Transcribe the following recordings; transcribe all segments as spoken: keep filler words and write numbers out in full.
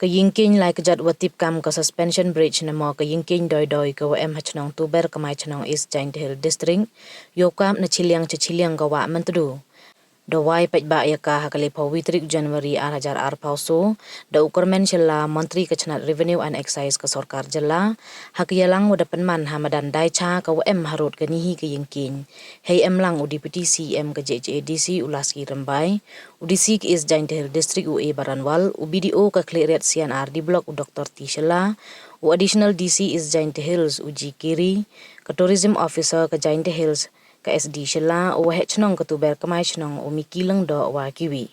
Ka yingkieñ lai kjat wa tip kam ka Suspension Bridge namo ka yingkieñ doi doi ka wa em ha chnong Tuber Kmai Chnong, East Jaintia Hills District, yow kap na chiliang cha chiliang ka wah Myntdu. Da wai paidbah ya ka ha ka laiphaw wi tarik January ar hajar arphaw soo, da u Kyrmen Shylla, Montri ka chnat Revenue and Excise ka sorkar jylla, ha ka yalang wa da pynman ha madan Daicha ka wa em harud kani hi ka yingkieñ. Hei emlang u Deputy C E M ka J H A D C u Lasky Rymbai, u D C ka East Jaintia Hills District u A Baranwal, u B D O ka Khliehriat C and R D Block u Doctor T Shylla, u Additional D C East Jaintia Hills u G Kiri, ka Tourism Officer ka Jaintia Hills ka S D Shylla, u waheh chnong ka Tuber Kmai Chnong u Micky Lyngdoh wa kiwi.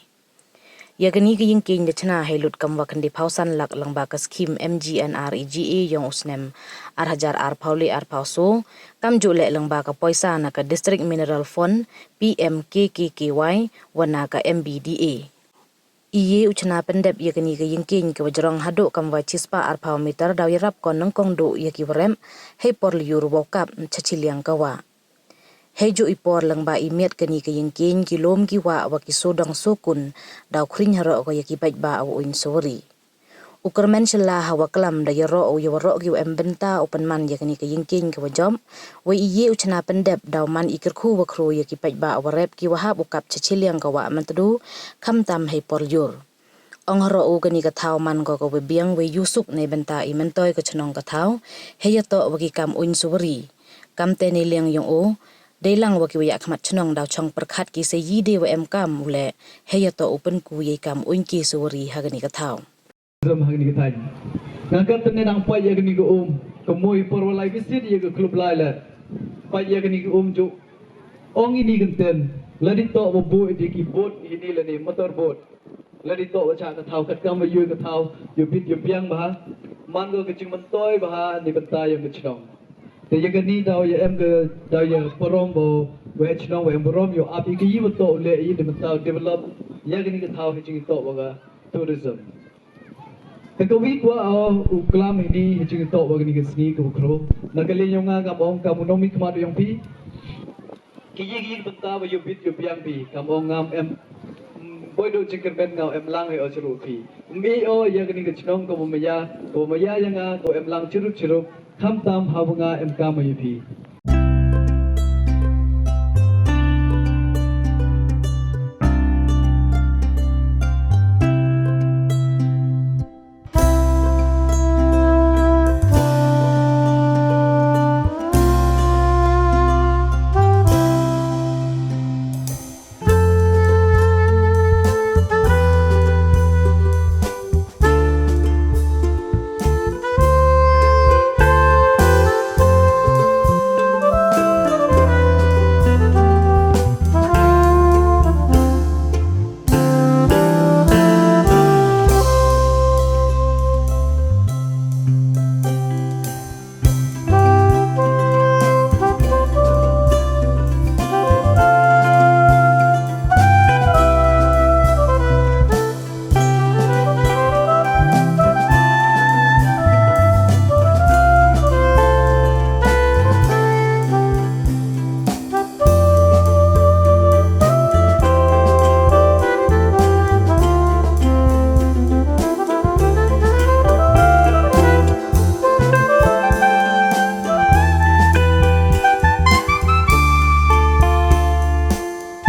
Ya kani ka yingkieñ da chna hei lut kam wa khyndai phaw san lak lyngba ka scheme M G N R E G A yong u snem ar hajar arphaw le arphaw soo, kamjooh leh lyngba ka poisa na ka District Mineral Fund, P M K K K Y, wa na ka M B D A. I ye u chna pyndep ya kani ka yingkieñ ka wa jrong haduh kam wa chispah arphaw meter, daw yarap ko nyngkong duh ya ki wa rep hei por lyiur wow kap cha chiliang ka wah. Hei jooh i por lyngba i miat kani ka yingkieñ ki loom ki wah wa ki sodong sokun daw khring haroh ko ya ki paidbah wa uiñ suwari. U Kyrmen Shylla ha wa klam da yaroh u ya waroh ki wa em bynta u pynman ya kani ka yingkieñ ka wa jop, wei i ye u chna pyndep daw man i kyrkhu wa khru ya ki paidbah wa rep ki wa hap u kap cha chiliang ka wah Myntdu, khamtam hei por lyiur. Ong haroh u kani ka thaw man ko ka wa biang wei yusuk neibynta i myntoi ka chnong ka thaw, hei yatoh wa ki kam uiñ suwari. Kamte neiliang yong u, deilang wa ki wa yakhmat chnong daw chong pyrkhat ki sa i de wa em kam u leh, hei yatoh u pynku yei kam uiñ ki suwari ha kani ka thaw. Zam ha kani ka thaw. Nga kat tene nang pait ya kani ka um, ka mui por wa lai visit ya ka klub lai le. Pait ya kani ka um jooh. Ong ini kynten, la di toh wa bu di ki boat ini le ni motor boat. La di toh wa cha ka thaw, kat kam wa yoh ka thaw, yoh bit yoh biang bha. Man ko ka jingmyntoi bha neibynta yong ka chnong. Te ya kani daw ya em ka, daw ya parom bo, wa chnong wa em parom yoh ap i ka yi wa toh le i neibynta develop ya kani ka thaw ha jingtoh wa ka tourism. Te ka wi kwah o u klam ini ha jingtoh wa kani ka sngi ka wa khru. Na ka liang yong nga kam ong kam u nongmihkhmat yong phi. Ki yi ki bynta wa yoh bit yoh biang phi, kam ong ngam em, mm, boi dooh jingkyrmen, ngam em lang hei o chirup phi. Mi o ya kani ka chnong ka wa maya, ka wa maya ya nga, ka wa em lang chirup chirup, khamtam ha wa nga em kam wa yoh phi.